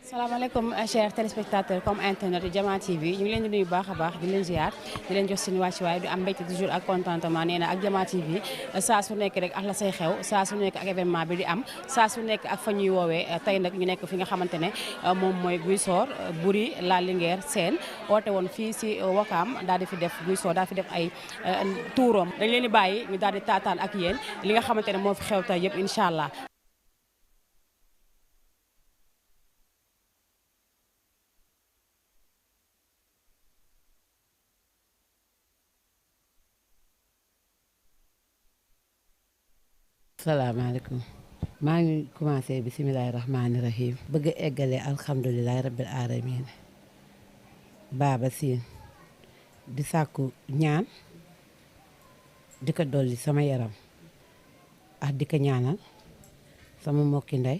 salaamaaleykum chers téléspectateurs comme internet Diama TV ñu ngi leen di nuyu baax a baax di leen ziar di leen jox seen wàccuwaay di am mbégte toujours ak contentement nee na ak Diama TV saa su nekk rek ak la say xew saa su nekk ak événement bi di am saa su nekk ak fa ñuy woowee tey nag ñu nekk fi nga xamante ne moom mooy Guy Sor Boury la Linguère Séne oote woon fii si Ouakam daal di fi def Guy Sor daal fi def ay tuuram dañ leen di bàyyi ñu daal di taataan ak yéen li nga xamante ne moo fi xew tey yëpp incha allah. salaamaaleykum maa ngi commencé bisimilahi rahmaani rahim bëgg a eggale alhamdulilahi rabbil alamin baaba siin di sàkku ñaan di ko dolli sama yaram ak di ko ñaanal sama mbokki ndey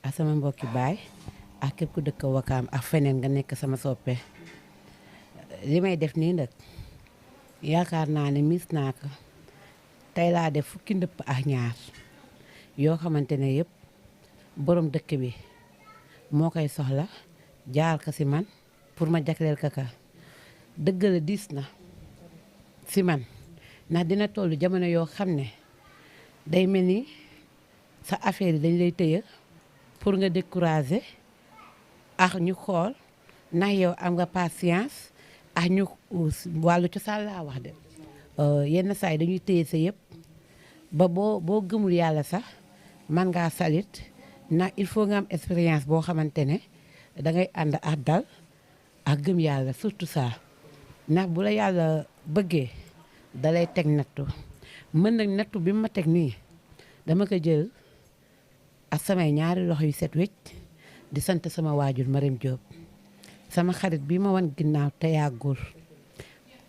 ak sama mbokki baay ak képp ku dëkk Wakaam ak feneen nga nekk sama soppe li may def nii nag yaakaar naa ne mis naa ko tey laa def fukki ndëpp ak ñaar yoo xamante ne yëpp borom dëkk bi moo koy soxla jaar ko si man pour ma jagleel ko ka dëgg la diis na si man ndax dina toll jamono yoo xam ne day mel ni sa affaire yi dañ lay tëye pour nga décourager ak ñu xool ndax yow am nga patience ak ñu wàllu cosaan laa wax de yenn saa yi dañuy téye sa yëpp ba boo gëmul yàlla sax man ngaa salit ndax il faut nga am expérience boo xamante ne dangay ànd ak dal ak gëm yàlla surtout ça ndax bu la yàlla bëggee dalay teg nattu mën nag nattu bi ma teg nii dama ko jël ak samay ñaari loxo yu set wecc di sant sama waajur Marème Diop sama xarit bi ma wan ginnaaw te yàggul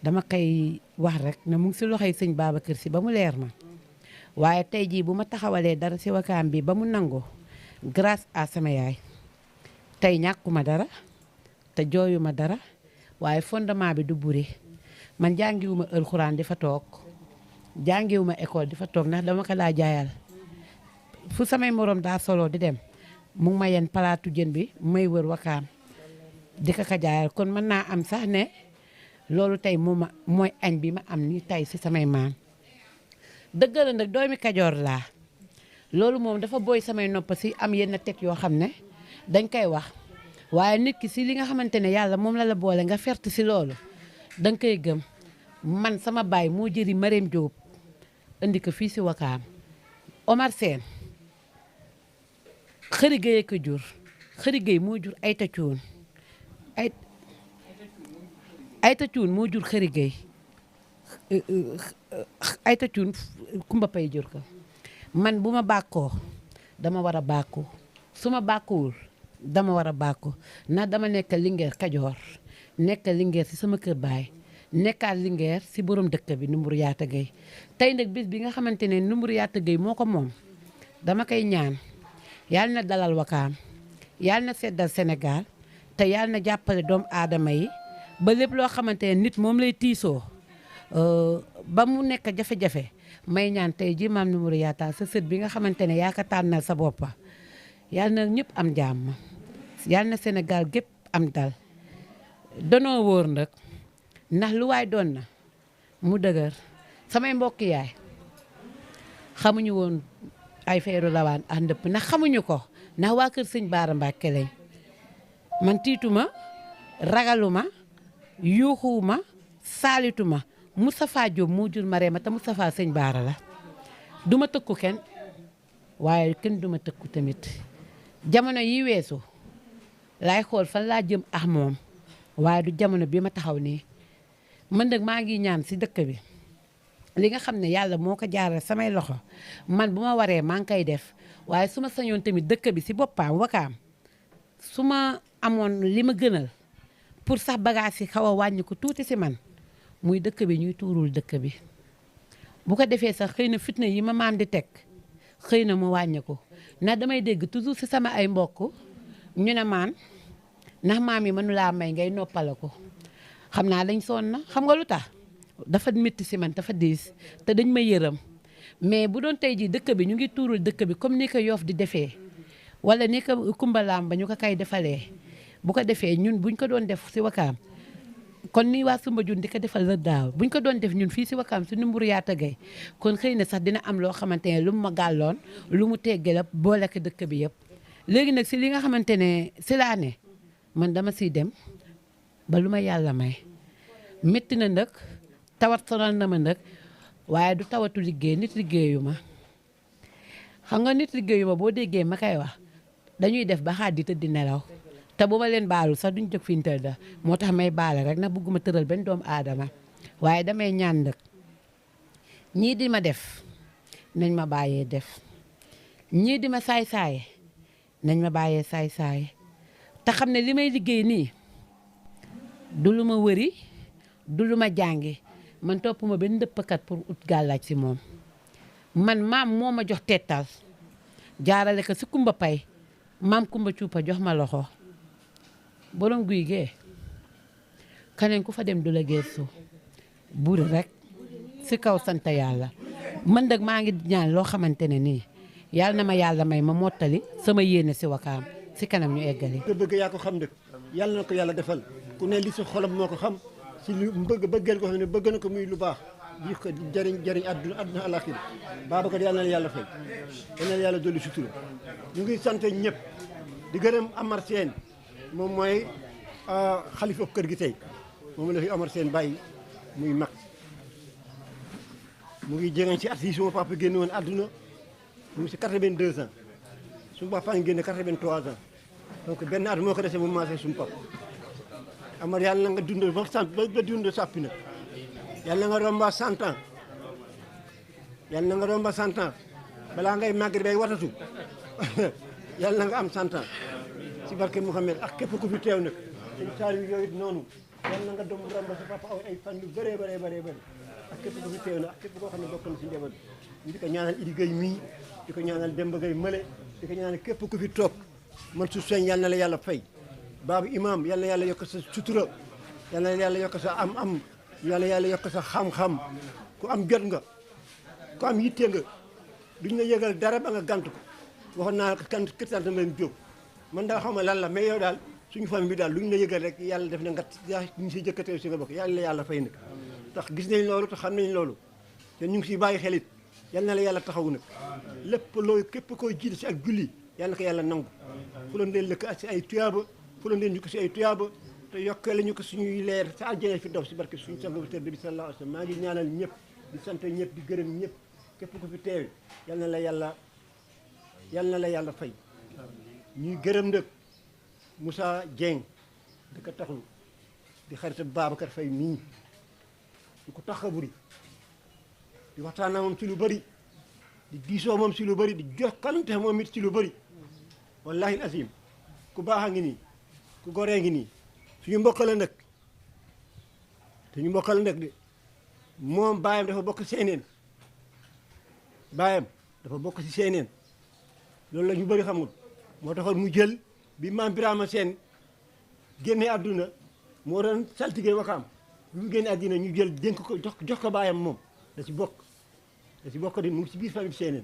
dama koy wax rek ne mu ngi si loxoy sëñ Babacar Si ba mu leer ma waaye tey jii bu ma taxawalee dara si Wakaam bi ba mu nangu grâce à sama yaay tey ñàkkuma dara te jooyuma dara waaye fondement bi du Boury man jàngiwuma alxuraan di fa toog jàngiwuma école di fa toog ndax dama ko daa jaayal fu samay morom daa solo di dem mu ngi ma yen palaatu jën bi may wër Wakaam di ko jaayal kon mën naa am sax ne loolu tey mooy añ bi ma am ni tey si samay maam dëgg la nag doomi Kajoor laa loolu moom dafa booy samay nopp si am yenn teg yoo xam ne dañ koy wax waaye nit ki si li nga xamante ne yàlla moom la la boole nga fert si loolu danga koy gëm man sama baay moo jëri Marème Diop indi ko fii si Wakaam Omar Sène xëri Gueye ko jur xëri Gueye moo jur Ayta Cuun Ayta Cuun moo jur xëri Gueye Ayta Cuun Kumba Pay jur ko man bu ma bàkkoo dama war a bàkku su ma bàkkuwul dama war a bàkku ndax dama nekk Linguère Kajoor nekk Linguère si sama kër baay nekkaat Linguère si borom dëkk bi Numbur Yaata Gueye tey nag bis bi nga xamante ne Numbur Yaata Gueye moo ko moom dama koy ñaan yàlla na dalal Wakaam yàlla na seddal Sénégal te yàlla na jàppale doomu aadama yi ba lépp loo xamante ne nit moom lay tiisoo ba mu nekk jafe-jafe may ñaan tey ji maam Numbur Yaata sa sët bi nga xamante ne yaa ko tànnal sa boppa yàlla na ñëpp am jàmm yàlla na Sénégal gépp am dal danoo wóor nag ndax lu waay doon na mu dëgër samay mbokki yaay xamuñu woon ay feeru lawaan ak ndëpp ndax xamuñu ko ndax waa kër sëñ Baara Mbàkke lañ man tiituma ragaluma yuuxuwuma saalituma Moustapha Diop moo jur Marème te Moustapha sëñ Baara la duma tëkku kenn waaye kenn duma tëkku tamit jamono yi weesu laay xool fan laa jëm ak moom waaye du jamono bi ma taxaw nii man nag maa ngi ñaan si dëkk bi li nga xam ne yàlla moo ko jaaral samay loxo man bu ma waree maa ngi koy def waaye su ma sañoon tamit dëkk bi si boppam Wakaam su ma amoon li ma gënal pour sax bagage yi xaw a wàññi ko tuuti si man muy dëkk bi ñuy tuurul dëkk bi bu ko defee sax xëy na fitna yi ma maam di teg xëy na mu wàññi ko ndax damay dégg toujours si sama ay mbokk ñu ne maan ndax maam yi mënulaa may ngay noppala ko xam naa dañ sonn na xam nga lu tax dafa métti si man dafa diis te dañ ma yërëm mais bu doon tey jii dëkk bi ñu ngi tuurul dëkk bi comme ni ko Yoff di defee wala ni ko kumbalaam ba ñu ko kay defalee bu ko defee ñun buñ ko doon def si Ouakam kon ni waa Soumbédioune di ko defal la daaw buñ ko doon def ñun fii si Ouakam suñu mburu yaata gay kon xëy na sax dina am loo xamante ne lu mu ma gàlloon lu mu tegge la boole ko dëkk bi yëpp léegi nag si li nga xamante ne si laa ne man dama siy dem ba lu ma yàlla may métti na nag tawat sonal na ma nag waaye du tawatu liggéey nit liggéeyu ma xam nga nit liggéeyu ma boo déggee ma koy wax dañuy def ba xaat di tëdd di nelaw te bu ma leen baalu sax duñ jóg fi ñu tëdd moo tax may baale rek nag bëgguma tëral benn doomu aadama waaye damay ñaan nag ñii di ma def nañ ma bàyyee def ñii di ma saay-saaye nañ ma bàyyee saay-saaye te xam ne li may liggéey nii du lu ma wëri du lu ma jàngi man topp ma benn dëppkat pour ut gàllaaj si moom man maam moo ma jox tettal jaarale ko si kumba pay maam kumba cuupa jox ma loxo borom guy gee kaneen ku fa dem du la geesu Boury rek si kaw sant yàlla man nag maa ngi ñaan loo xamante ne nii yàlla na ma yàlla may ma mottali sama yéene si Ouakam si kanam ñu eggali. nga bëgg yaa ko xam nag yàlla na ko yàlla defal ku ne li si xolam moo ko xam si lu bëggeel ko xam ne bëgg na ko muy lu baax di ko jëriñ àdduna àllaaxira Babacar yàlla na yàlla fay yàlla na yàlla dolli sutura ñu ngi sant ñëpp di gërëm Amar Séne moom mooy xalifa kër gi tey moom la fi Amar Séne bàyyi muy mag mu ngi jegeñ si at yi suma papa génn woon àdduna mu ngi si 82 ans suñu papa ngi génne 83 ans donc benn at moo ko dese mu maasee suñu papa Amar yàlla na nga dund ba dund sàppi na yàlla na nga romba 100 ans yàlla na nga romba 100 ans balaa ngay màgg bay watatu yàlla na nga am 100 ans si barke Mouhamed ak képp ku fi teew nag sëñ Saliou yooyu noonu yàlla na nga doom romba sa papa aw ay fan yu bëree bëri ak képp ku fi teew nag ak képp koo xam ne bokk na si njaboot ñu di ko ñaanal Idi Gueye mii di ko ñaanal Demba Gueye Mële di ko ñaanal képp ku fi toog man su sëñ yàlla na la yàlla fay baabu imam yàlla na yàlla yokk sa sutura yàlla na yàlla yokk sa am yàlla yokk sa xam-xam ku am jot nga ku am yitte nga duñ la yëgal dara ba nga gànt ko waxoon naa kan sant leen jóg man daa xam lan la mais yow daal suñu famille bi daal luñ la yëgal rek yàlla def na nga ñu si jëkkatee si nga bokk yàlla fay nag tax gis nañ loolu te xam nañ loolu te ñu ngi siy bàyyi xelit yàlla na la yàlla taxawu nag lépp looy képp koy jiite si ak julli yàlla na ko yàlla nangu fu leen leen lëkk si ay tuyaaba fu leen leen ñu ko si ay tuyaaba te yokkee la ñu ko suñuy leer sa àjjana fi daw si barke suñu sang bu tedd bi sallallahu alayhi wa sallam maa ngi ñaanal ñëpp di sant ñëpp di gërëm ñëpp képp ku fi teewe yàlla na la yàlla fay ñuy gërëm nag Moussa Dieng di ko taxlu di xarit Babacar Faye nii di ko tax a Boury di waxtaan na moom ci lu bëri di diisoo moom si lu bëri di jokkalante moom it ci lu bëri wallahi azim ku baax a ngi nii ku goree ngi nii suñu mbokk la nag suñu mbokk la nag de moom baayam dafa bokk seeneen baayam dafa bokk si seeneen loolu la ñu bëri xamul moo taxoon mu jël bi maam Birama Sène génne àdduna moo doon saltige Ouakam bi mu génne àdduna ñu jël dénk ko jox ko baayam moom da ci bokk di mu ngi si biir famille seeneen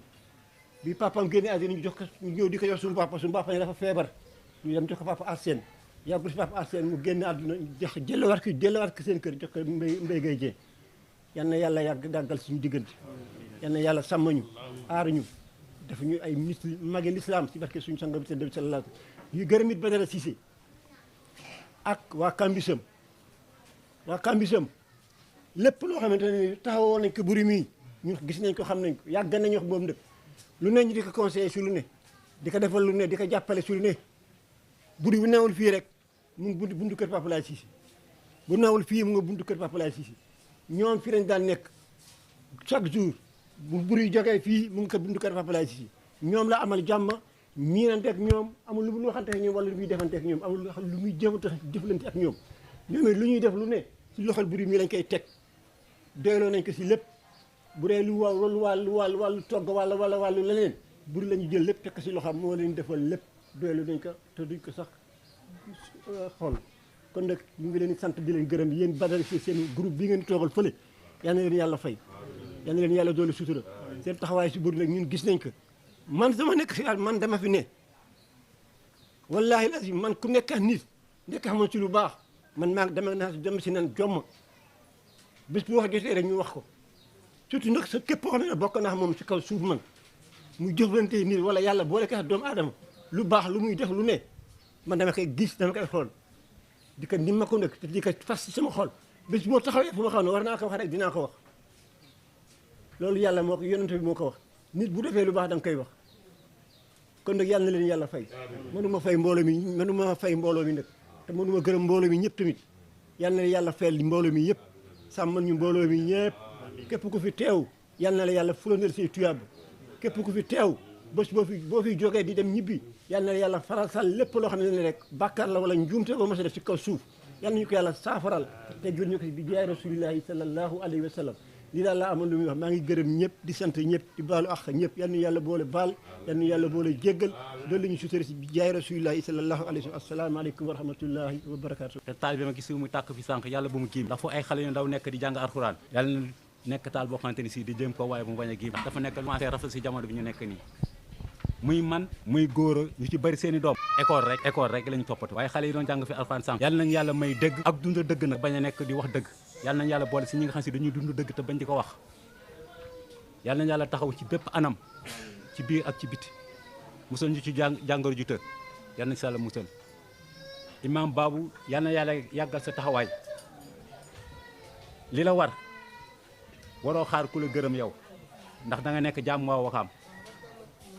bi papaam génne àdduna ñu jox ko ñu ñëw di ko jox suñu papa ne dafa feebar ñu dem jox ko papa Arsène yàggul si papa Arsène mu génne àdduna jox jëlawaat ko seen kër jox ko Mbaye Gueye Dieng yal na yàlla yàgg dàggal suñu diggante yal na yàlla sàmm ñu aar ñu def ñu ay magi l'islam si barke suñu sang bi tedd bi sallallahu yu gërëm it Badara Cissé ak waa Kambisam lépp loo xamante ne taxawoon nañ ko Boury mii ñu gis nañ ko xam nañ ko yàgg nañu wax moom nag lu ne ñu di ko conseillé si lu ne di ko defal lu ne di ko jàppale si lu ne Boury bu newul fii rek mu ngi buntu kër Papa Laye Cissé bu newul fii mu nga buntu kër Papa Laye Cissé ñoom fii lañ daan nekk chaque jour bu Boury jógee fii mu ngi ko buntu kër Papa Laye Cissé ñoom la amal jàmm miinante ak ñoom amul lu muy waxante ak ñoom wala lu muy defante ak ñoom amul lu muy jëflante ak ñoom ñoom lu ñuy def lu ne si loxol Boury mii lañ koy teg doyloo nañ ko si lépp bu dee lu wàllu togg wala wàllu leneen Boury la ñu jël lépp teg ko si loxoom moo leen defal lépp doyloo nañ ko te duñ ko sax xool kon nag ñu ngi leen di sant di leen gërëm yéen Badara si seen groupe bi ngeen toogal fële yal na leen yàlla fay yal na leen yàlla doole sutura seen taxawaay si Boury nag ñun gis nañ ko man sama nekk si man dama fi ne wallahi lazim man ku nekk nit nekk xamoon ci lu baax man maa dama naa dem si nan jomm bés bu wax jotee rek ñu wax ko surtout nag sa képp koo xam ne bokk naa moom si kaw suuf man muy jëflante nit wala yàlla boole ko doomu aadama lu baax lu muy def lu ne man dama koy gis dama koy xool di ko ni ma ko nekk te di ko fas ci sama xol bés moo taxawee fu ma xam ne war naa ko wax rek dinaa ko wax loolu yàlla moo ko yonent bi moo ko wax nit bu defee lu baax da nga koy wax kon nag yàlla na leen yàlla fay mënuma fay mbooloo mi mënuma fay mbooloo mi nag te mënuma gërëm mbooloo mi ñëpp tamit yàlla na yàlla fayal mbooloo mi yëpp sàmmal ñu mbooloo mi ñëpp képp ku fi teew yàlla na la yàlla fulandal say tuyaab képp ku fi teew bés boo fi jógee di dem ñibbi yàlla na la yàlla faral sal lépp loo xam ne rek bàkkaar la wala njuumte boo mos a def ci kaw suuf yàlla nañu ko yàlla saafaral te jur ñu ko bi jaay rasulillahi sallallahu alayhi wa sallam lii daal laa amoon lu muy wax maa ngi gërëm ñëpp di sant ñëpp di baalu ak ñëpp yal na yàlla boole baal yal na yàlla boole jéggal loolu la ñu sutari si bi jaay rasulillahi sallallahu alayhi wa sallam asalaamaaleykum wa rahmatullahi wa barakaatu. te taal bi ma gis mu tàkk fi sànq yàlla bu mu giim ndax foo ay xale yu ndaw nekk di jàng alxuraan yàlla na nekk taal boo xamante ni si di jéem ko waaye bu mu bañ a giim dafa nekk lu commencé rafet si jamono bi ñu nekk nii muy man muy góor ñu ci bëri seen i doom école rek lañu toppati waaye xale yi doon jàng fi alxuraan sànq yàlla nañu yàlla may dëgg ak dund dëgg nag bañ a nekk di wax dëgg yàlla nañu yàlla boole si ñi nga xam si dañuy dund dëgg te bañ di ko wax yàlla nañu yàlla taxaw ci bépp anam ci biir ak ci biti musal ñu ci jàngoro ju të yàlla nañu si yàlla musal imam Babou yàlla na yàlla yàggal sa taxawaay li la war waroo xaar ku la gërëm yow ndax da nga nekk jàmm waa Ouakam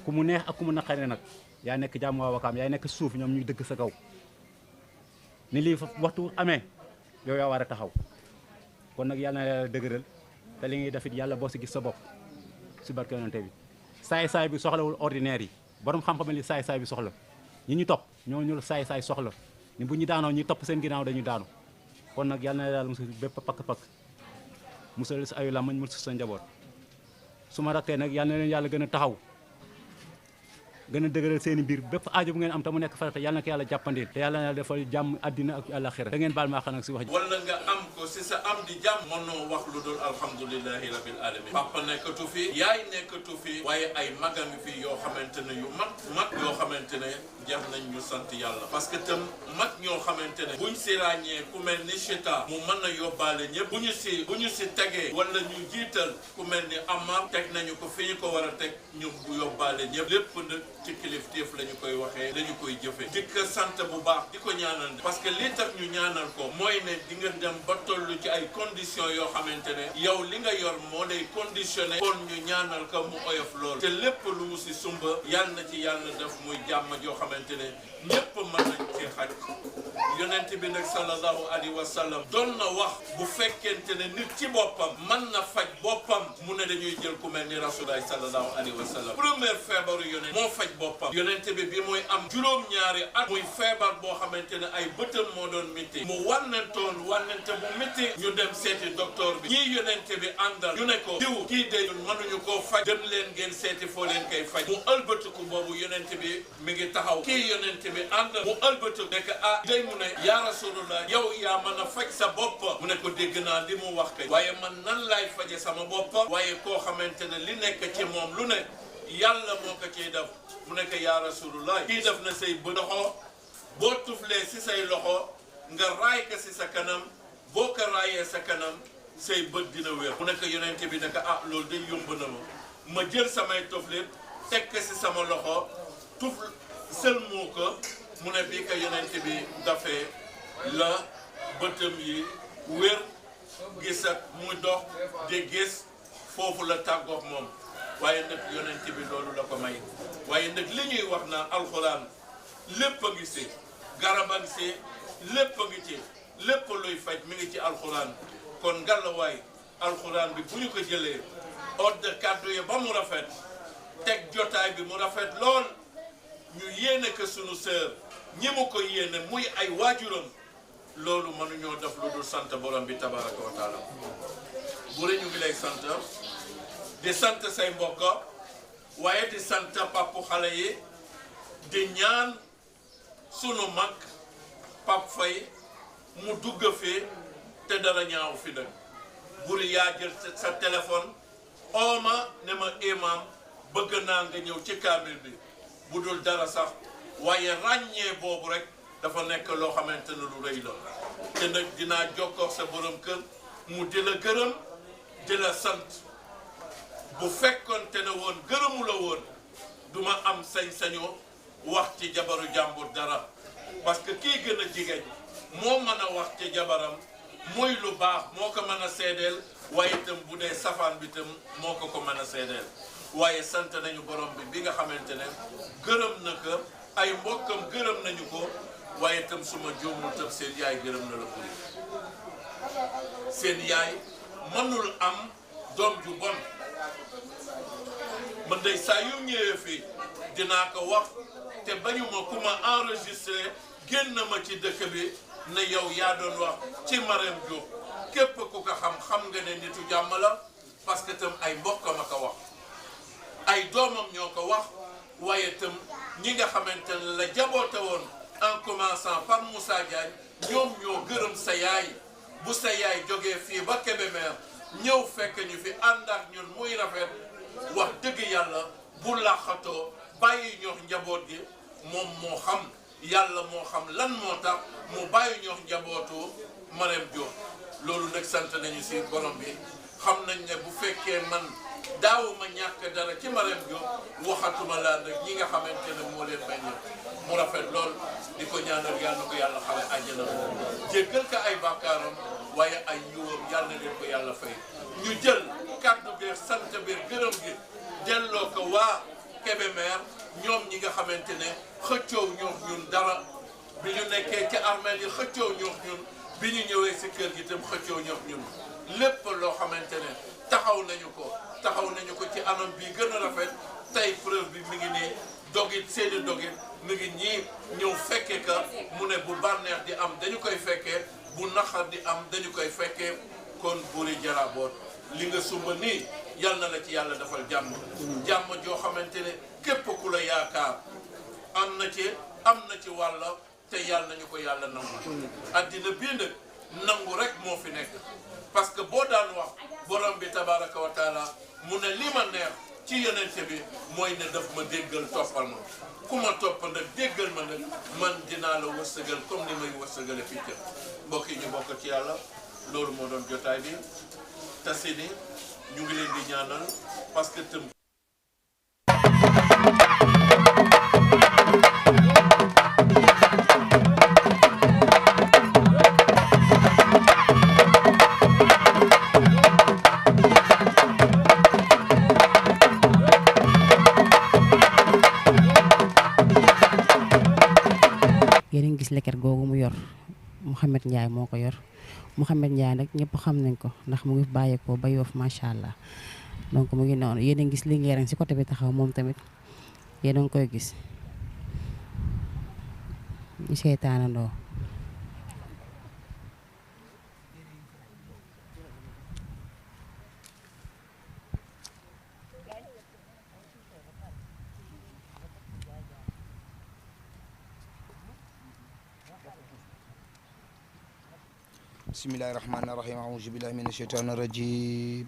ku mu neex ak ku mu naqaree nag yaa nekk jàmm waa Ouakam yaay nekk suuf ñoom ñuy dëgg sa kaw ni lii waxtu amee yow yaa war a taxaw kon nag yàlla na yàlla dëgëral te li ngay def it yàlla boo si gis sa bopp si barke yonente bi saay-saay bi soxlawul ordinaire yi borom xam-xam li saay-saay bi soxla ñi ñu topp ñoo ñu saay-saay soxla ni bu ñu daanoo ñi topp seen ginnaaw dañuy daanu kon nag yàlla na yàlla musal bépp pakk-pakk musal si ayu làmmañ musal sa njaboot su ma rakkee nag yàlla na leen yàlla gën a taxaw gën a dëgëral seen i mbir bépp aajo bu ngeen am te mu nekk farata yàlla na ko yàlla jàppandil te yàlla na defal jàmm àddina ak àllaxira da ngeen baal maa xam nag si wax ji wala nga am ko si sa am di jàmm mënoo wax lu dul alhamdulilahi rabbil alamin papa nekkatu fi yaay nekkatu fi waaye ay maga ngi fi yoo xamante ne yu mag yoo xamante ne jar nañ ñu sant yàlla parce que tam mag ñoo xamante ne buñ si ràññee ku mel ni chita mu mën a yóbbaale ñëpp bu ñu si tegee wala ñu jiital ku mel ni Amar teg nañu ko fi ñu ko war a teg ñu yóbbaale ñëpp lépp nag ci kilifteef la ñu koy waxee la ñu koy jëfee di ko sant bu baax di ko ñaanal parce que li tax ñu ñaanal ko mooy ne di nga dem ba toll ci ay conditions yoo xamante ne yow li nga yor moo lay conditionné kon ñu ñaanal ko mu oyof lool te lépp lu mu si sumba yàlla na ci yàlla def muy jàmm joo xamante ne ñépp mën nañ ci xaj yonent bi nag sallallahu alayhi wa sallam doon na wax bu fekkente ne nit ci boppam mën na faj boppam mu ne dañuy jël ku mel ni rasulaay sallallahu alayhi wa sallam première feebaru yonent moo faj boppam yonent bi mooy am juróom-ñaari at muy feebar boo xamante ne ay bëtam moo doon métti mu wànnentoon wànnente bu métti ñu dem seeti docteur bi ñii yonent bi àndal ñu ne ko diw kii de ñun mënuñu koo faj dem leen ngeen seeti foo leen koy faj mu ëlbatiku boobu yonent bi mi ngi taxaw kii yonent bi àndal mu ëlbatiku nekk ah day mu ne yaa rasulullah yow yaa mën a faj sa bopp mu ne ko dégg naa li mu wax kay waaye man nan laay faje sama bopp waaye koo xamante ne li nekk ci moom lu ne yàlla moo ko ciy def mu nekk yaa rasulullah kii def na say loxo boo tuflee si say loxo nga raay ko si sa kanam boo ko raayee sa kanam say bët dina wér mu nekk yonent bi nekk ah loolu day yomb na ma jël samay tuflit teg ko si sama loxo tuf sëlmoo ko mu ne bii ko yonent bi dafee la bëtam yi wér gis ak muy dox di gis foofu la tàggoog moom waaye nag yonent bi loolu la ko may waaye nag li ñuy wax naan alxuraan lépp a ngi si garab a ngi si lépp a ngi ci lépp luy faj mi ngi ci alxuraan kon ngalawaay alxuraan bi bu ñu ko jëlee ordre kàddu yi ba mu rafet teg jotaay bi mu rafet lool ñu yéene ko sunu sœur ñi mu ko yéene muy ay waajuram loolu mënuñoo def lu dul sant borom bi tabaraka wa taala Boury ñu ngi lay sant di sant say mbokk waaye di sant papu xale yi di ñaan sunu mag Pap Fay mu dugg fi te dara ñaaw fi nag Boury yaa jël sa téléphone ooma ne ma imam bëgg naa nga ñëw ci kaamil bi bu dul dara sax waaye ràññee boobu rek dafa nekk loo xamante ne lu rëy la te nag dinaa jokkoo sa borom kër mu di la gërëm di la sant bu fekkonte ne woon gërëmu la woon duma am sañ-sañu wax ci jabaru jàmbur dara parce que kii gën a jigéen moo mën a wax ci jabaram muy lu baax moo ko mën a seedeel waaye itam bu dee safaan bi itam moo ko mën a seedeel waaye sant nañu borom bi nga xamante ne gërëm na ko ay mbokkam gërëm nañu ko waaye itam suma juumul tam seen yaay gërëm na la ko seen yaay mënul am doom ju bon man day saa yu ñëwee fii dinaa ko wax te bañu ma ku ma enregistré génn ma ci dëkk bi ne yow yaa doon wax ci Marème Diop képp ku ko xam nga ne nitu jàmm la parce que tam ay mbokkam a ko wax ay doomam ñoo ko wax waaye tam ñi nga xamante ne la jaboote woon en commençant par Moussa Diagne ñoom ñoo gërëm sa yaay bu sa yaay jógee fii ba Kébémer ñëw fekk ñu fi ànd ak ñun muy rafet wax dëgg yàlla bu làqatoo bàyyi ñoo njaboot gi moom moo xam yàlla moo xam lan moo tax mu bàyyi ñoo njabootu Marème Diop loolu nag sant nañu si borom bi xam nañ ne bu fekkee man daawuma ñàkk dara ci Marème Diop waxatuma laa nag ñi nga xamante ne moo leen bañ mu rafet lool di ko ñaanal yàlla na ko yàlla xale àjjana jéggal ko ay bàkkaaram waaye ay yiwam yàlla na leen ko yàlla fay ñu jël kàddu bi sant bi gërëm gi delloo ko waa Kébémer ñoom ñi nga xamante ne xëccoo ñoo ñun dara bi ñu nekkee ci armeel yi xëccoo ñoo ñun bi ñu ñëwee si kër gi tam xëccoo ñoo ñun lépp loo xamante ne taxaw nañu ko ci anam bi gën a rafet tey preuve bi mi ngi nii dogit seeni dogit mi ngi ñii ñëw fekke ka mu ne bu bànneex di am dañu koy fekkee bu naqar di am dañu koy fekkee kon Boury Jaraboot li nga sumba nii yal na la ci yàlla defal jàmm joo xamante ne képp ku la yaakaar am na ci wàlla te yàlla nañu ko yàlla nangu addina bii nag nangu rek moo fi nekk parce que boo daan wax borom bi tabaraka wa taala mu ne li ma neex ci yonente bi mooy ne daf ma déggal toppal ma ku ma topp nag déggal ma nag man dinaa la wërsëgal comme ni may wërsëgale fii ca mbokk yi ñu bokk ci yàlla loolu moo doon jotaay bi te Séne ñu ngi leen di ñaanal parce que tëm yéen a ngi gis leket googu mu yor Mouhamed Ndiaye moo ko yor Mouhamed Ndiaye nag ñëpp xam nañ ko ndax mu ngi bàyyeekoo ba Yoff macha allah donc mu ngi noonu yéen a ngi gis Linguerou si côté bi taxaw moom tamit yéen a ngi koy gis ñu seetaanandoo. bismillahi rahmani rahim auzu billahi min asheytani rajim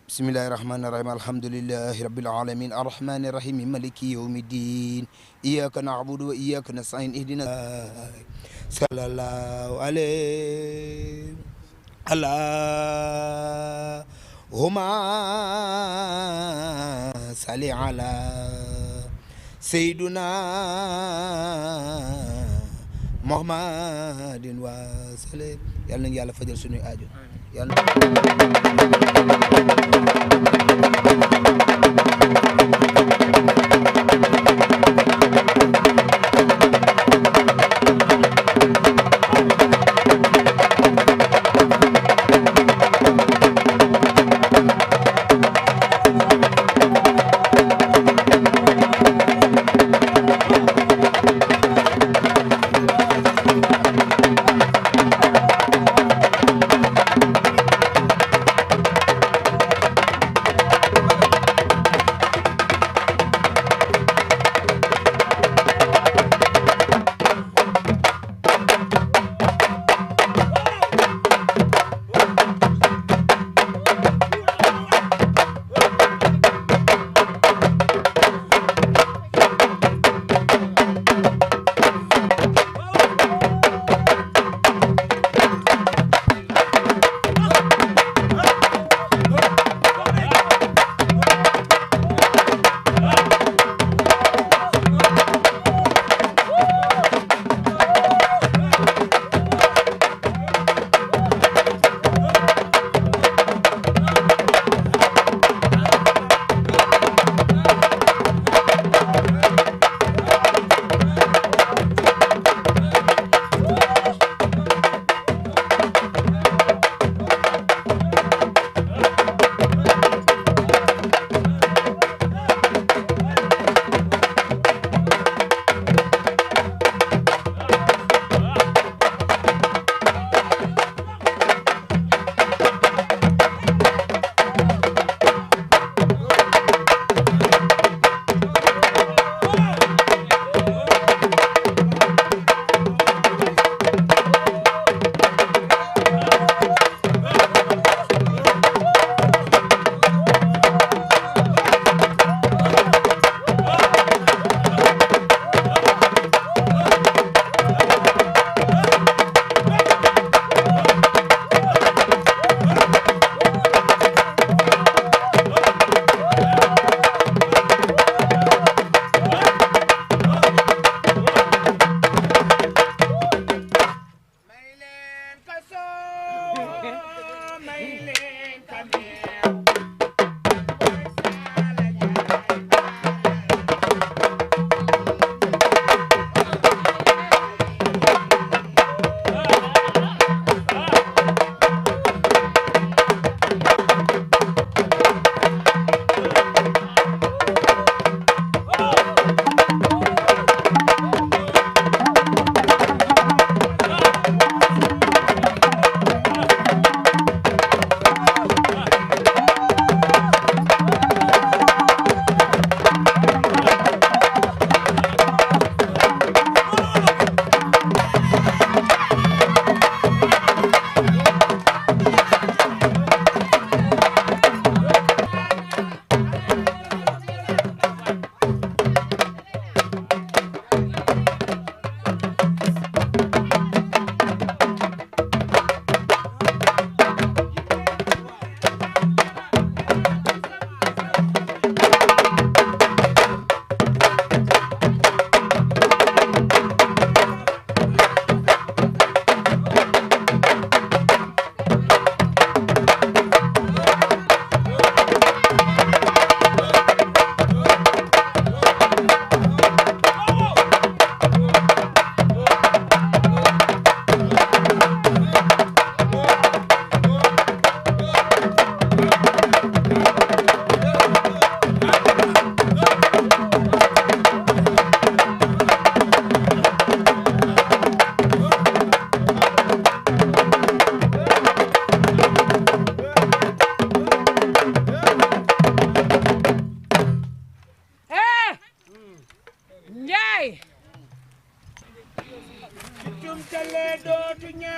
bismillahi rahmani rahim alhamdulillahi rabbil alamin arrahmani rahim maliki yawmi din iyyaka na'budu wa iyyaka nasta'in ihdina sallallahu alayhi allahumma salli ala sayyidina Muhammadin wa sallam yàlla nañu yàlla fajal suñuy aajo yàlla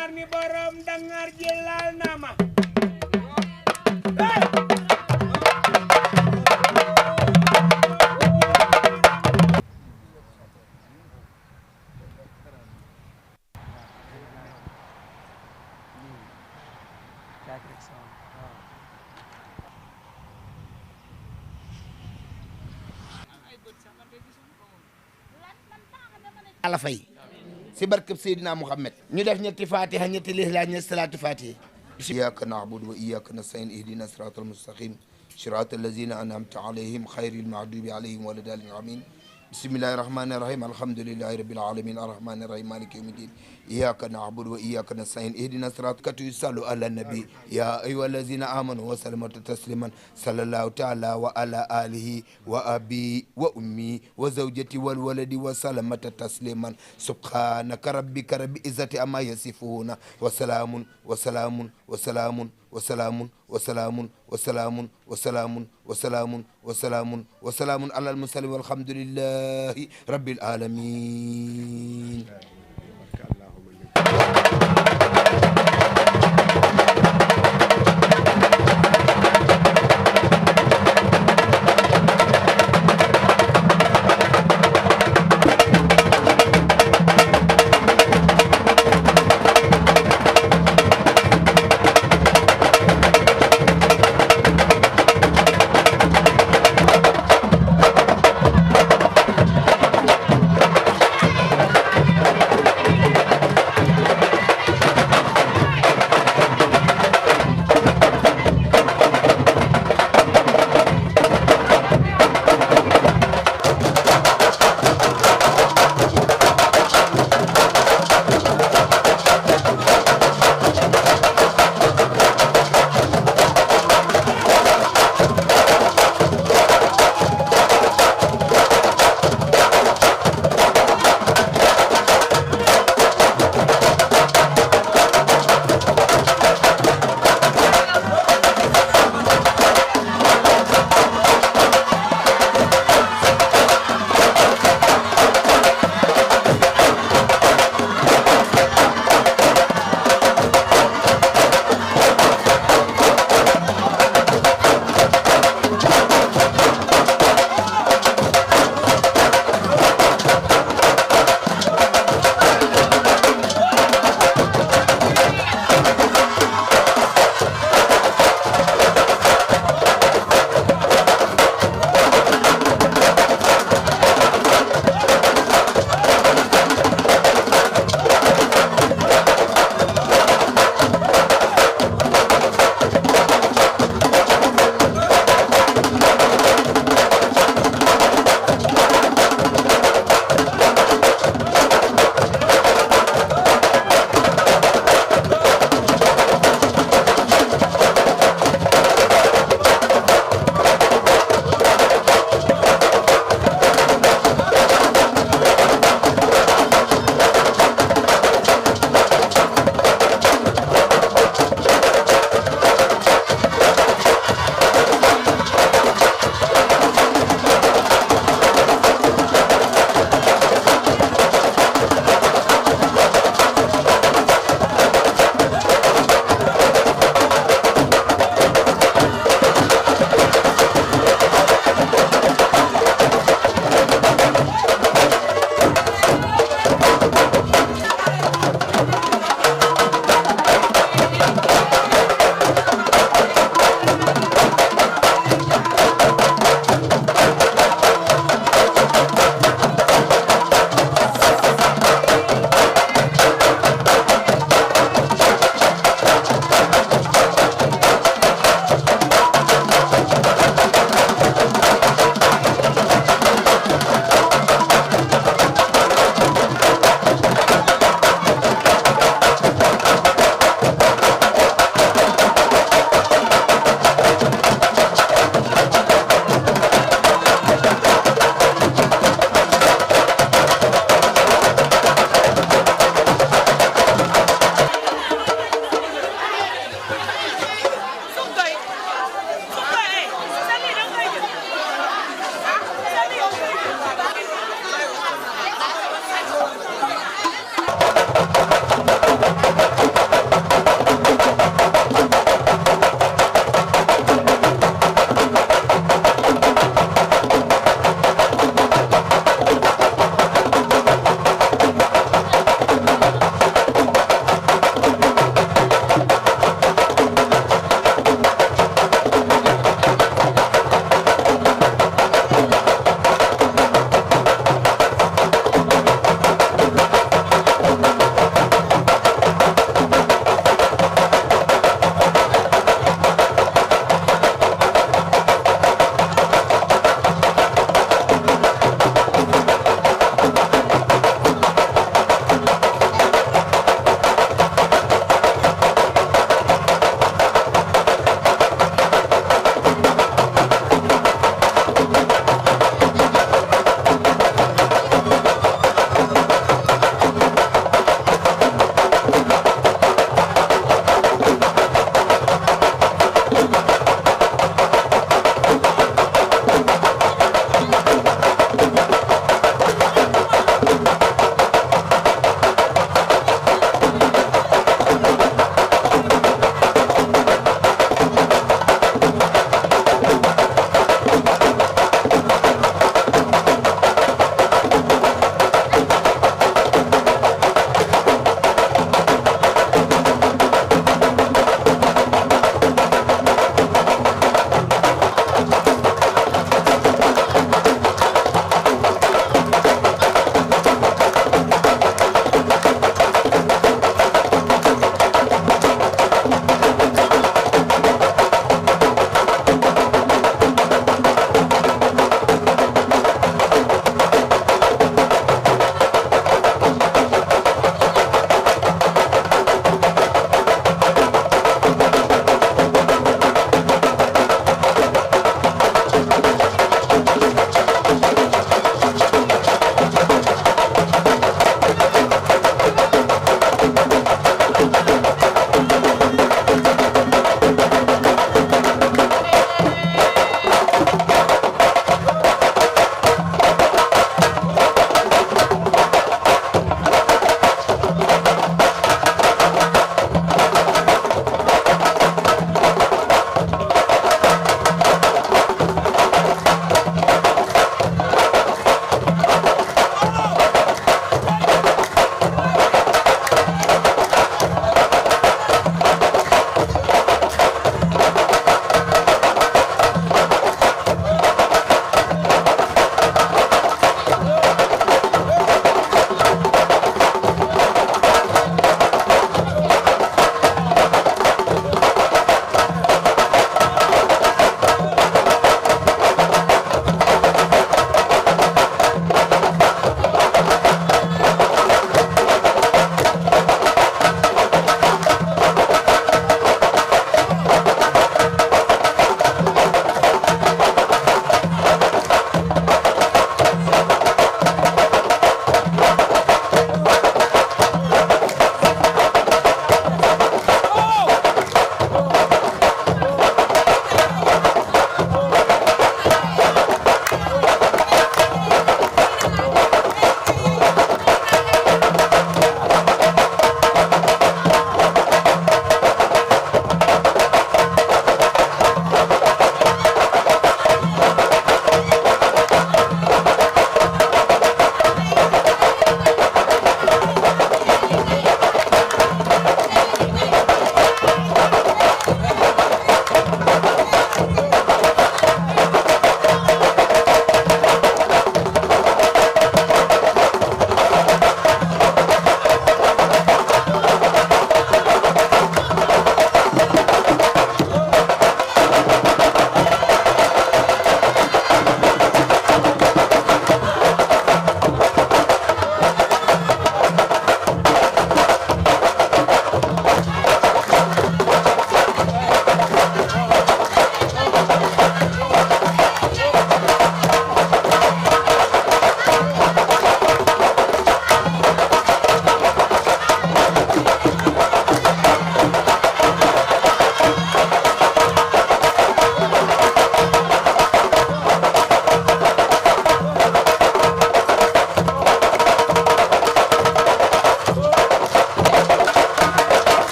dangar ni borom dangar jëlal na ma ala fay si barkeb Seydina Muhammad ñu def ñetti fatiha ñetti lihla ñetti salatu fatiha iyyaka na'budu wa iyyaka nasta'in ihdina siratal mustaqim siratal ladzina an'amta alayhim ghayril maghdubi alayhim waladdallin amin bismillahir rahmanir rahim alhamdulillahi rabbil alamin arrahmanir rahim maliki yawmiddin iyyaka na'budu wa iyyaka nasta'in ihdina siratal sallu ala nabi ya ayyuhallazina amanu wa sallimu tasliman sallallahu ta'ala wa ala alihi wa abi wa ummi wa zawjati wal waladi wa sallamata tasliman subhanaka rabbika rabbil izzati amma yasifuna wa salamun wa salamun wa salamun وسلام وسلام وسلام وسلام وسلام وسلام وسلام على المرسلين والحمد لله رب العالمين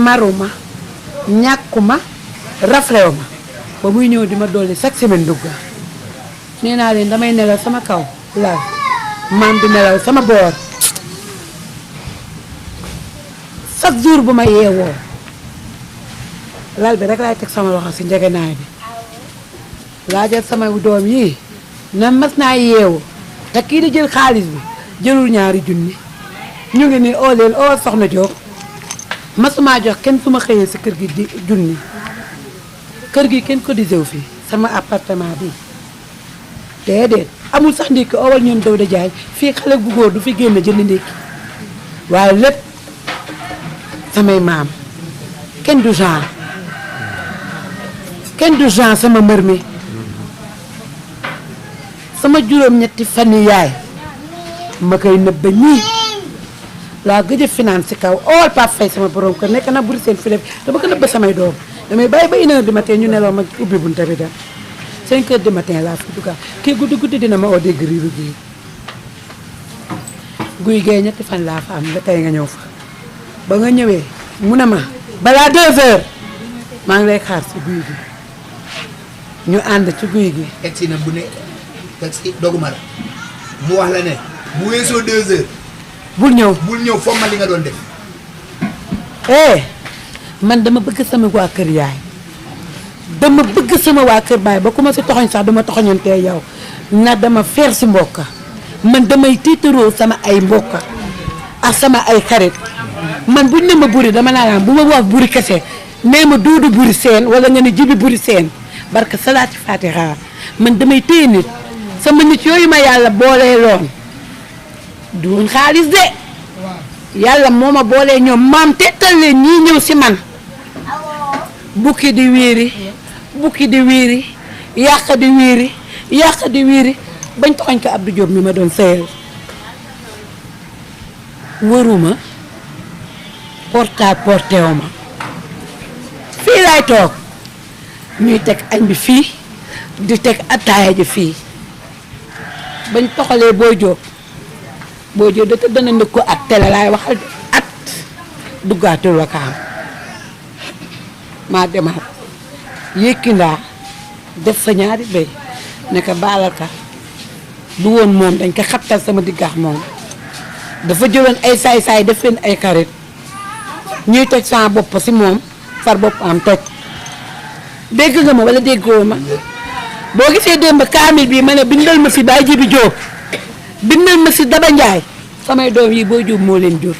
maruma ñàkkuma raflew ma ba muy ñëw di ma dolli chaque semaine dugga nee naa leen damay nelaw sama kaw lal maam di nelaw sama boor chaque jour bu ma yeewoo lal bi rek laay teg sama loxo si njegenaay bi laajal sama doom yi na mas naa yeewu te kii di jël xaalis bi jëlul ñaari junni ñu ngi nii oo leen oo soxna Diop masuma jox kenn su ma xëyee si kër gi di junni kër gi kenn ko disew fii sama appartement bi déedéet amul sax ndékki owal ñoom daw da jaay fii xale bu góor du fi génn jënd ndékki waaye lépp samay maam kenn du genre sama mër mi sama juróom-ñetti fan yi yaay ma koy nëbb ba ñii laa gëj a finance si kaw owal Pape Faye sama borom ko nekk na buri seen filef dama ko nëbb samay doom damay bàyyi ba 1h du matin ñu nelaw ma ubbi bunta bi dem 5h du matin laa fi dugga kii guddi dina ma oo dégg riiru gi guy gee ñetti fan laa fa am ba tey nga ñëw fa ba nga ñëwee mu ne ma balaa 2h maa ngi lay xaar si guy gi ñu ànd ci guy gi taxi na bu ne taxi doguma la mu wax la ne bu weesoo 2h bul ñëw foog ma li nga doon def man dama bëgg sama waa kër yaay dama bëgg sama waa kër baay ba ku ma si toxoñ sax dama toxoñantee yow na dama feer si mbokka man damay tiitaroo sama ay mbokka ak sama ay xarit man buñ ne ma buri dama naan bu ma wax buri kese nee ma duudu buri seen wala nga ne jibi buri seen barka salaati fatiha man damay téye nit sama nit yooyu ma yàlla boolee loon duun xaalis de yàlla moo ma boolee ñoom maam tettal leen ñii ñëw si man bukki di wiiri yàq di wiiri bañ toxoñ ko Abdou Diop mi ma doon sëyal waruma portewu ma fii laay toog ñuy teg añ bi fii di teg attaaya ji fii bañ toxalee Boy Diop da tëdd na ndëkk ko at tele laay waxal at duggaatul Ouakam maa demaat yékki ndaa def fa ñaari béy ne ko baalal ka du woon moom dañ ko xattal sama diggaax moom dafa jëloon ay saay-saay def leen ay xarit ñuy toj sama bopp si moom far bopp am toj dégg nga ma wala déggoo ma boo gisee démb kaamil bi ma ne bindal ma fi Baye Jibi Diop bindal ma si Daba Ndiaye samay doom yi Boy Diop moo leen jur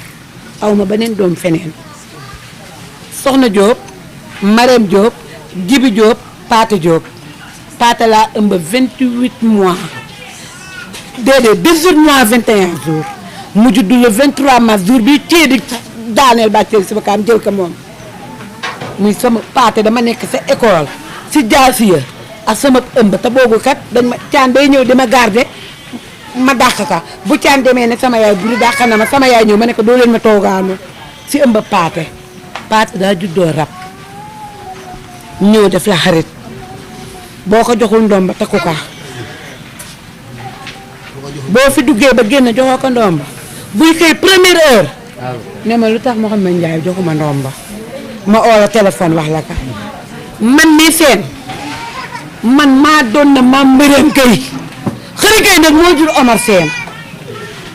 aw ma beneen doom feneen Soxna Diop Marème Diop Jibi Diop Paate Diop Paate laa ëmb 28 mois déedéet 18 mois 21 jours mu juddu le 23 mars jour bi téye di daaneel bàcceel si bakaam jël ko moom muy sama Paate dama nekk sa école si jaasiya ak sama ëmb te boobu kat dañ ma caan day ñëw dama garder ma dàq ka bu caan demee ne sama yaay buri dàq na ma sama yaay ñëw ma ne ko doo leen ma toogaanu si ëmb Paate daa juddoo rab ñëw def la xarit boo ko joxul ndomba takku ka boo fi duggee ba génn joxoo ko ndomba buy xëy première heure ne ma lu tax Mouhamed Ndiaye joxuma ndomba ma oo la téléphone wax la ka man mii seen man maa doon na maam mbërëm kay xëri kay nag moo jur Omar Seen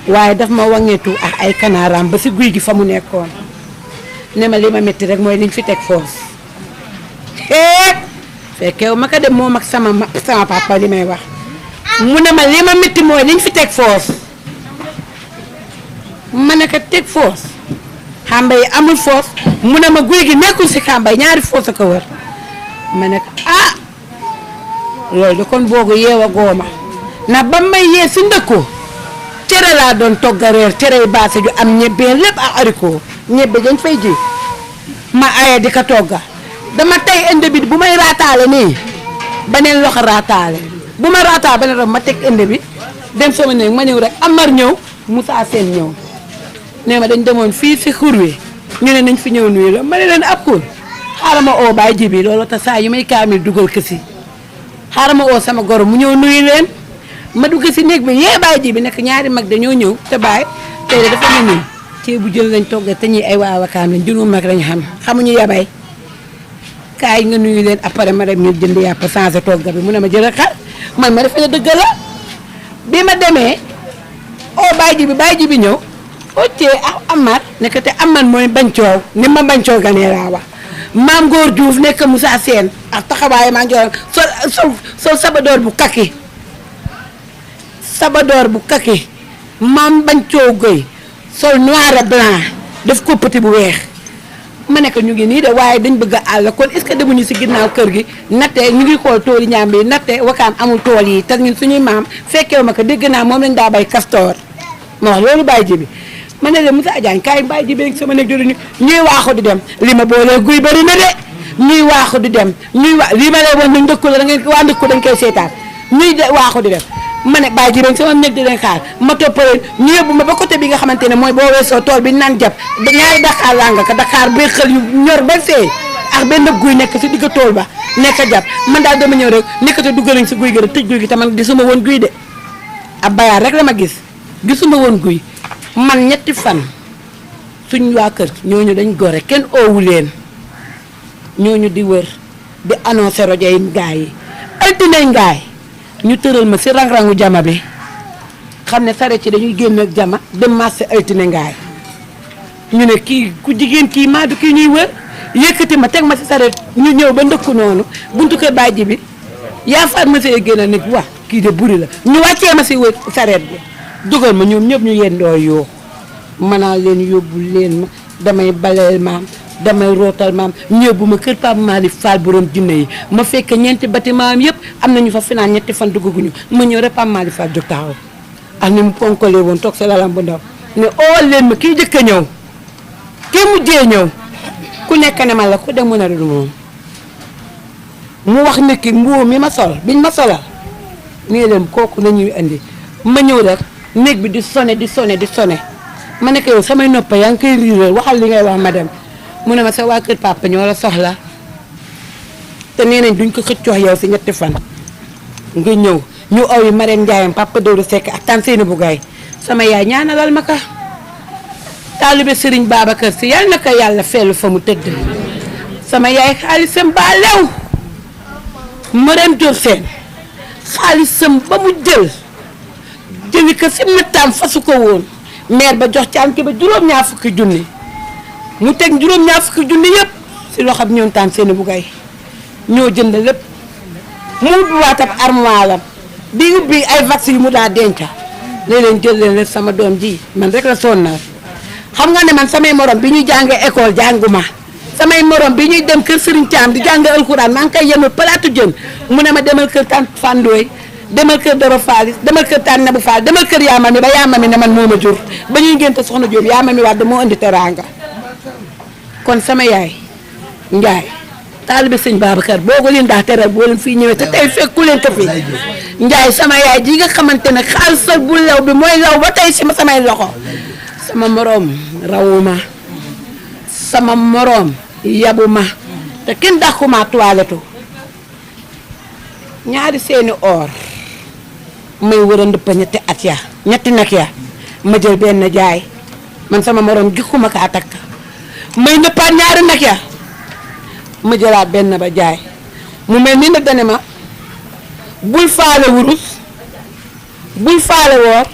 waaye daf ma wangeetu ak ay kanaaraam ba si guy gi fa mu nekkoon ne ma li ma métti rek mooy liñ fi teg foos fekkew ma ko dem moom ak sama papa li may wax mu ne ma li ma métti mooy liñ fi teg foos ma ne ko teg foos xamba yi amul foos mu ne ma guy gi nekkul si xamba yi ñaari foos a ko wër ma ne ko loolu de kon boogu yeewa gooma na ba may yee si ndëkko cere laa doon togga reer cere yi baase ju am ñebbe lépp ak ariko ñebbe dañ fay ji ma aye di ko togga dama tey inde bi bu may raataale nii beneen loxo raataale bu ma raataale beneen loxo ma teg inde bi dem sama néeg ma ñëw rek Amar ñëw Moussa Sène ñëw nee ma dañ demoon fii si xur wi ñu ne nañ fi ñëw nuyu la ma ne leen ab xur xaaral ma oo Baye Jibi loolu te saa yu may kaamil dugal kësi xaaral ma oo sama goro mu ñëw nuyu leen ma dugg si néeg bi yee Baye Jibi nekk ñaari mag dañoo ñëw te Baye tey de dafa mel ni ceebu jën lañ togg te ñi ay waa Ouakam lañ jënu mag lañ xam xamuñu yabay kaay nga nuyu leen après ma dem ñu jënd yàpp changé togga bi mu ne ma jël xar man ma defe ne dëgg la bi ma demee baay ji bi ñëw occee Amar nekk te Amar mooy bañ coow ni ma bañ coow ganee laa wax maam Góor Diouf nekk Moussa Séne ak taxawaay maa ngi sol sabadoor bu kaki maam bañ coow goy sol noir et blanc def ko petit bu weex ma nekk ñu ngi nii de waaye dañ bëgg a àll kon est-ce que demuñu si ginnaaw kër gi natte ñu ngi xool tool yi ñaam bi natte Ouakam amul tool yi te ñun suñuy maam fekkewu ma ko dégg naa moom lañ daa bay castor ma wax loolu bàyyi ji bi ma ne leen Moussa Diagne kaay bàyyi ji bi sama nekk jori ñuy waaxu di dem li ma boolee guy bëri na de ñuy waaxu di dem lii ma lay woon ne ndëkku la da ngeen waa ndëkku dañ koy seetaan ñuy waaxu di dem ma ne bàyyi ji bi sama nekk di leen xaar ma toppaleen ñu yóbbu ma ba côté bi nga xamante ne mooy boo weesoo tool bi naan jàpp ñaari Dakar laa nga ko Dakar ba xël yu ñor ba seey ak benn guy nekk si digg tool ba nekk jàpp man daal dama ñëw rek nekkate dugg nañ si guy gi rek tëj guy gi te man gisuma woon guy de ab bayaar rek la ma gisuma woon guy man ñetti fan suñ waa kër ñooñu dañ gore kenn oowu leen ñooñu di wër di annoncé rajo yi gaay yi altine ngaay ñu tëral ma si rang-rangu jama bi xam ne sare ci dañuy génn ak jama dem marché altine ngaay ñu ne kii ku jigéen kii maa du kii ñuy wër yëkkati ma teg ma si sare ñu ñëw ba ndëkku noonu buntu kër bàjji bi yaa faat ma see génn nit wax kii de buri la ñu wàccee ma si wër sareet bi dugal ma ñoom ñëpp ñu yendoo yoo manaa leen yóbbu leen ma damay baleel maam damay rootal maam ñëbbu ma kër Pape Malick Fall borom jinne yi ma fekk ñeenti bâtiment am yëpp am nañu fa finaan ñetti fan dugguñu ma ñëw rek Pape Malick Fall jóg taxaw ak ni mu ponkalee woon toog sa lalam bu ndaw ne ool leen ma kii jëkk a ñëw kii mujjee ñëw ku nekk ne ma la ku dem mën a du moom mu wax ne ki mbuum mi ma sol biñ ma solal nee leen kooku nañuy indi ma ñëw rek néeg bi di sone ma nekk yow samay noppa yaa ngi koy riiral waxal li ngay wax ma dem mu ne ma sa waa kër papa ñoo la soxla te nee nañ duñ ko xëccoo yow si ñetti fan nga ñëw ñu aw yi Marème Ndiaye papa Dóoru Seck ak tante Séne bu gaay sama yaay ñaanalal ma ka taalibe Serigne Babacar si yal na ko yàlla feelu fa mu tëdd sama yaay xaalisam ba lew Marème Diop Sène xaalisam ba mu jëli ko si méttam fasu ko woon maire ba jox caan ki ba juróom-ñaar fukki junni mu teg juróom-ñaar fukki junni yëpp si loxoom ñoom tànn seen bu gay ñoo jënd lépp mu ubbi waatab armoire di ubbi ay vax yu mu daa denca léeg-léeg jël leen lépp sama doom ji man rek la sonnal xam nga ne man samay morom bi ñuy jàngee école jànguma samay morom bi ñuy dem kër Serigne Thiam di jàng alxuraan maa ngi koy yenul palaatu jën mu ne ma demal kër tànn Fandooy demal kër Doro Fall demal kër Tànn Nabu Fall demal kër Yaama mi ba Yaama mi ne man moo ma jur ba ñuy ngénte soxna Jóob Yaama mi wax moo indi teraanga kon sama yaay Njaay taalibe sëñ Babacar boobu leen daa teral boo leen fii ñëwee te tey fekku leen ko fi Njaay sama yaay ji nga xamante ne xaalisal bu law bi mooy law ba tey si ma samay loxo sama moroom rawuma sama moroom yabuma te kenn dàquma toilette ñaari seeni or may wër a ndëppa ñetti nag ya ma jël benn jaay man sama morom gikkuma kaa takk may ndëppaat ñaari nag ya ma jëlaat benn ba jaay mu mel ni nag dane ma bul faale wurus bul faale woor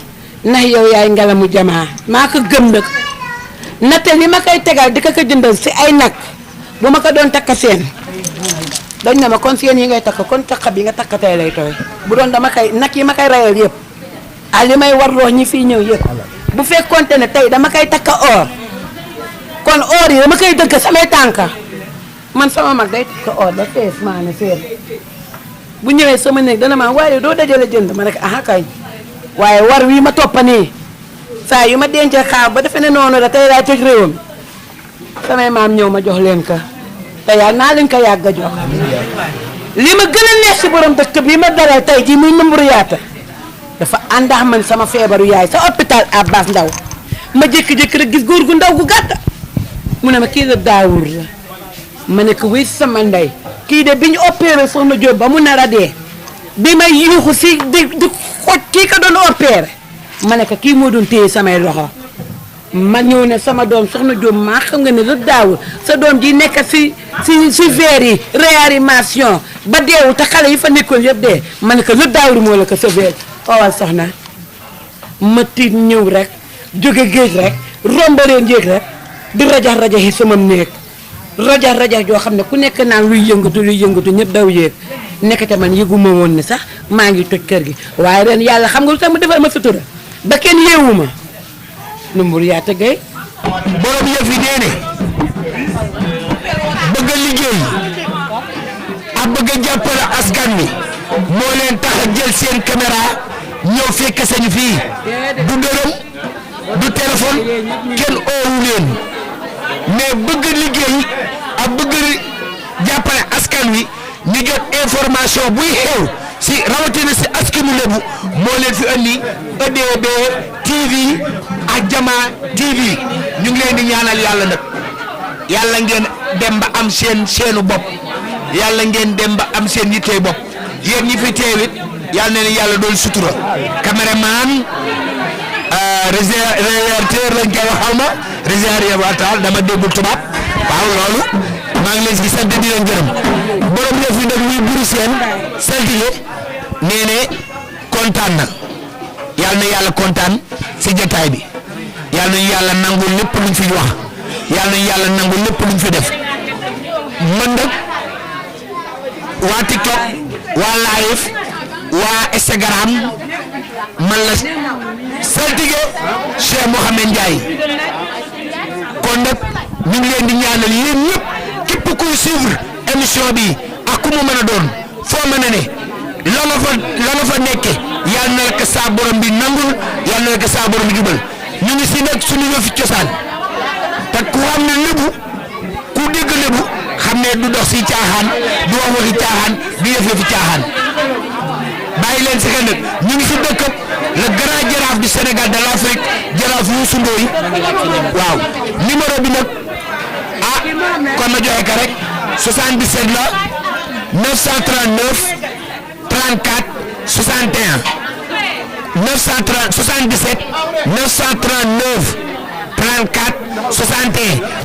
ndax yow yaay ngelamu jamaa maa ko gëm nag natte li ma koy tegal di ko jëndal si ay nag bu ma ko doon takk seen dañ na ma kon seen yi ngay takk kon takk bi nga takk tey lay tooy bu doon dama koy nag yi ma koy rayal yëpp ah li may warloo ñi fii ñëw yëpp bu fekkonte ne tey dama koy takk or kon or yi dama koy dëgg samay tànka man sama mag day takk or ba fees maa ne feer bu ñëwee sama néeg dana ma waaye doo dajale jënd ma ne ko aha kay waaye war wi ma toppa nii saa yu ma dencee xaar ba defe ne noonu la tey laay toj réewam samay maam ñëw ma jox leen ka te yàlla naa leen ko yàgg a jox li ma gën a neex si borom dëkk bi ma dalal tey jii muy nëmburu yaata dafa àndax man sama feebaru yaay sa hôpital Abbas Ndaw ma jékki-jékki rek gis góor gu ndaw gu gàtt mu ne ma kii la daawur la ma ne ko wéy sama ndey kii de bi ñu opéré soxna Jóob ba mu nar a dee bi may yuuxu si di xoj kii ko doon opéré ma ne ko kii moo doon téye samay loxo ma ñëw ne sama doom soxna Diop maa xam nga ne lu daawul sa doom ji nekk si verre yi réanimation ba deewul te xale yi fa nekkoon yëpp dee ma ne ko lu daawul moo la ko sa verre xoolal soxna ma tiit ñëw rek jóge géej rek rombaree njéeg rek di rajax yi sama néeg rajax joo xam ne ku nekk naan luy yëngatu ñëpp daw yéeg nekkate man yëguma woon ne sax maa ngi toj kër gi waaye ren yàlla xam nga lu tax mu defal ma sutura ba kenn yeewu ma nu mbur yaa tëggee borom yëf yi nee ne bëgg a liggéey ak bëgg a jàppale askan wi moo leen tax a jël seen caméra ñëw fekk sañu fii du dërëm du téléphone kenn oowu leen mais bëgg liggéey ak bëgg jàppale askan wi ñu jot information buy xew si rawatina si askanu Lebu moo leen fi andi EDB TV ak Jama TV ñu ngi leen di ñaanal yàlla nag yàlla ngeen dem ba am seen seenu bopp yàlla ngeen dem ba am seen yittey bopp yéen ñi fi teewit yàlla na leen yàlla doon sutura caméraman réalisateur lañ koy wax xaw ma réalisateur dama déggul tubaab waaw loolu maa ngi leen si sant di leen gërëm borom yëf yi nag muy Boury Séne saltige nee ne kontaan na yàlla kontaan si jotaay bi yàlla nañu yàlla nangul lépp luñ fi wax yàlla nañu yàlla nangul lépp luñ fi def man nag waa TikTok waa live waa Instagram man la saltige Cheikh Mouhamed Ndiaye kon nag ñu ngi leen di ñaanal yéen ñëpp képp kuy suivre émission bi ak ku mu mën a doon foo mën a ne la fa nekke yàlla na la ko saa borom bi nangul yàlla na la ko saa borom bi jubal ñu ngi si nag suñu yëfi cosaan te ku xam ne lébu ku dégg lébu xam ne du dox si caaxaan du wax waxi caaxaan du yëfi caaxaan bàyyi leen si xel nag ñu ngi si dëkk le grand jaraaf du Sénégal de l'Afrique jaraaf Youssou Ndoye waaw numéro bi nag kon ma joxe ka rek 77 la 939 34 61 77 939 34 61.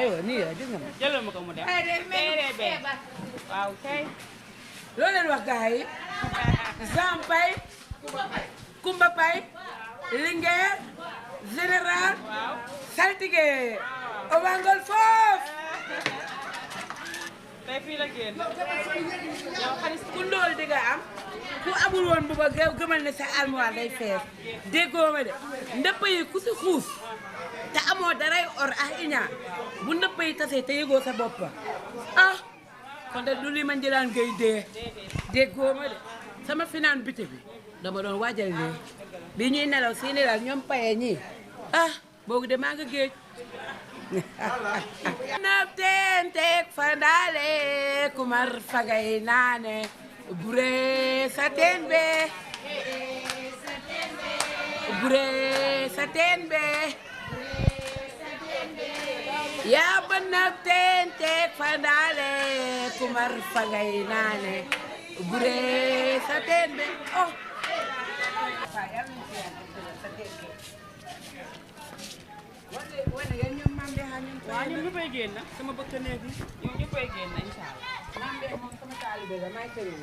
aywa nii la gis nga ma. jëlal ma ko mu dem. waaw kay. loolu leen wax gars yi. Jean Paye. Kumba Paye. Linguère. général. saltige. Obangol foof. tey fii la génn. yow xarit ku ndóol di nga am. ku amul woon bu ba gëmal ne sa armoire day fees. déggoo ma de ndëpp yi ku si xuus. te amoo daray or ak iñaa bu ndëpp yi tasee te yëgoo sa bopp ah kon de du li ma njëlaan ngay dee déggoo ma de sama finaan biti bi dama doon waajal lii bi ñuy nelaw si ni daal ñoom paye ñii ah boogu de maa nga géej nab teen teeg fa ndaale kumar fagay naane bure sa teen be bure sa teen be yaa ba nab teen teeg fa ndaale kumar fagay naane bure sa teen be oh waaw ñun ñëppay génn sama bëkk néeg bi ñun ñëppay génn incha allah. maam de moom sama taalibe la may tëri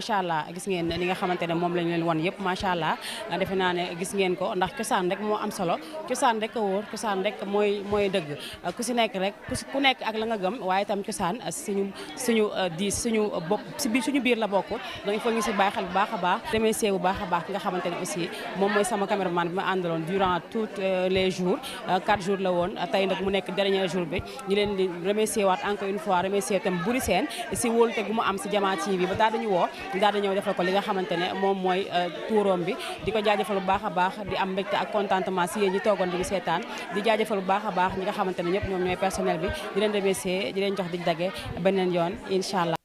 macha allah gis ngeen li nga xamante ne moom lañ leen wan yëpp macha allah defe naa ne gis ngeen ko ndax cosaan rek moo am solo cosaan rek a wóor cosaan rek mooy dëgg ku si nekk rek ku nekk ak la nga gëm waaye itam cosaan suñu bopp si biir suñu biir la bokk donc il faut ñu si bàyyi xel bu baax a baax remercier bu baax a baax ki nga xamante ne aussi moom mooy sama caméraman bi ma àndaloon durant tous les jours 4 jours la woon tey nag mu nekk dernier jour bi ñu leen di remercier waat encore une fois remercier itam Boury Séne si wóolute gu mu am si Diama TV ba daal dañu woo daal di ñëw defal ko li nga xamante ne moom mooy tuuroom bi di ko jaajëfal bu baax a baax di am mbégte ak contentement si yéen ñi toogoon di ñu seetaan di jaajëfal bu baax a baax ñi nga xamante ne ñëpp ñoom ñooy personnel bi di leen remercier di leen jox dig dage beneen yoon incha allah